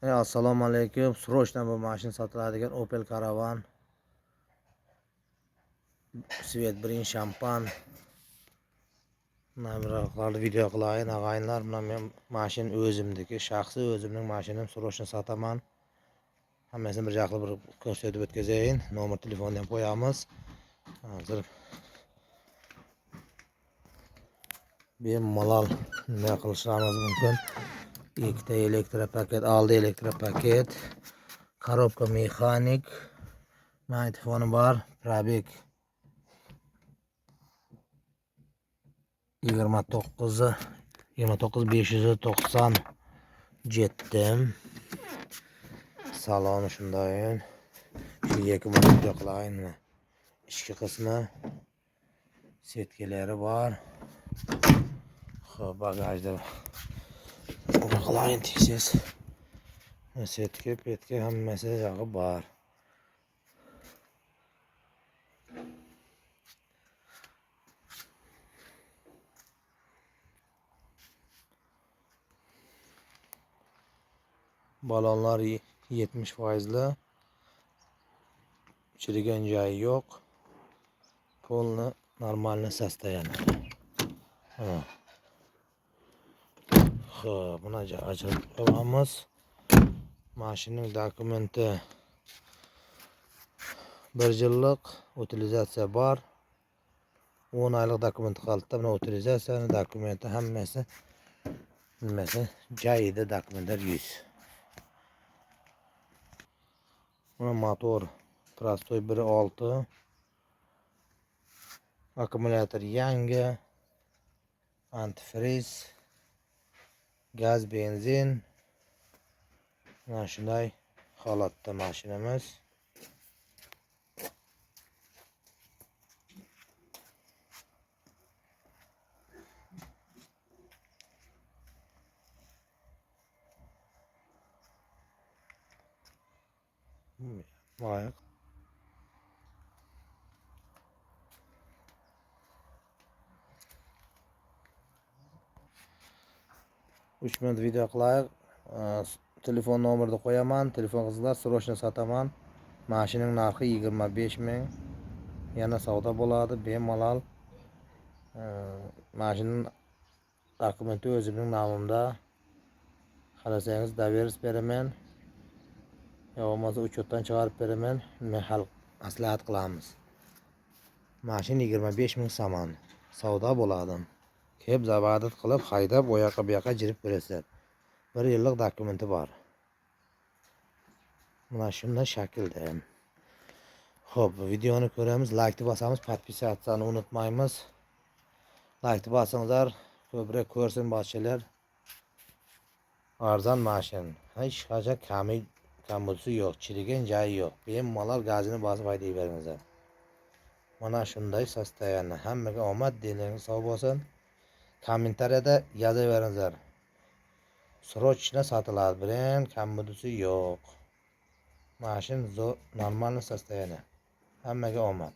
Assalomu alaykum. Срочно bu mashina sotiladigan Opel Caravan. Svet birin şampan. Namroqlarni video qilayin ag'ayinlar. Mana men mashina o'zimniki, shaxsiy o'zimning mashinam, срочно sotaman. Hammasini bir yoqli bir ko'rsatib o'tkazayin. Nomer telefonni ham qo'yamiz. Hozir bemalol nima qilishlaringiz mumkin. Ikkita elektropaket, oldi elektropaket, korobka mexanik, magnitofoni bor, probeg 29 29 597. Saloni shundayin. Shu yakun video qilayin. Ichki qismi setkalari bor. Xo'p, bagajda qilayin tez. Setka, petka hammasi yog'i bor. Balonlar 70 foizli. Chirigan joyi yo'q. Polni нормальный состояние. Ha. Xo'p, buni ajratib qo'yamiz. Mashinaning dokumenti 1 yillik utilizatsiya bor. 10 oylik dokumenti qoldi. Mana utilizatsiyani dokumenti hammasi nimasi joyida, dokumentlar 100. Buna motor простой 1.6. Akkumulyator yangi. Antifriz. Gaz, benzin. Mana shunday holatda mashinamiz. Loyiq. Uch minut video qilaylik. Telefon nomerini qo'yaman. Telefon qilsanglar, срочно sotaman. Mashinaning narxi 25 ming. Yana savdo bo'ladi, bemalol. Mashinaning dokumenti o'zimning nomimda. Xohlasangiz доверенность beraman. Yo bo'lmasa учет dan chiqarib beraman. Men hal maslahat qilamiz. Mashina 25 ming somon. Savdo bo'ladi. Kelib заводить qilib, haydab, u yoqqa bu yoqqa jirib ko'rasizlar. Bir yillik dokumenti bor. Mana shunday shaklda. Xo'p, videoni ko'ramiz, laykni bosamiz, подписаться unutmaymiz. Laykni bosinglar, ko'proq ko'rsin boshqalar. Arzon mashin. Hech qachon kami kambusi yo'q, chirigan joyi yo'q. Bemalol gazini bosib haydayveringizlar. Mana shunday состояние. Hammaga omad, dilingiz sog' bo'lsin. Kommentariyada yozaveringizlar. Срочно sotiladi. Biron kambusi yo'q. Mashin нормальный состояние. Hammaga omad.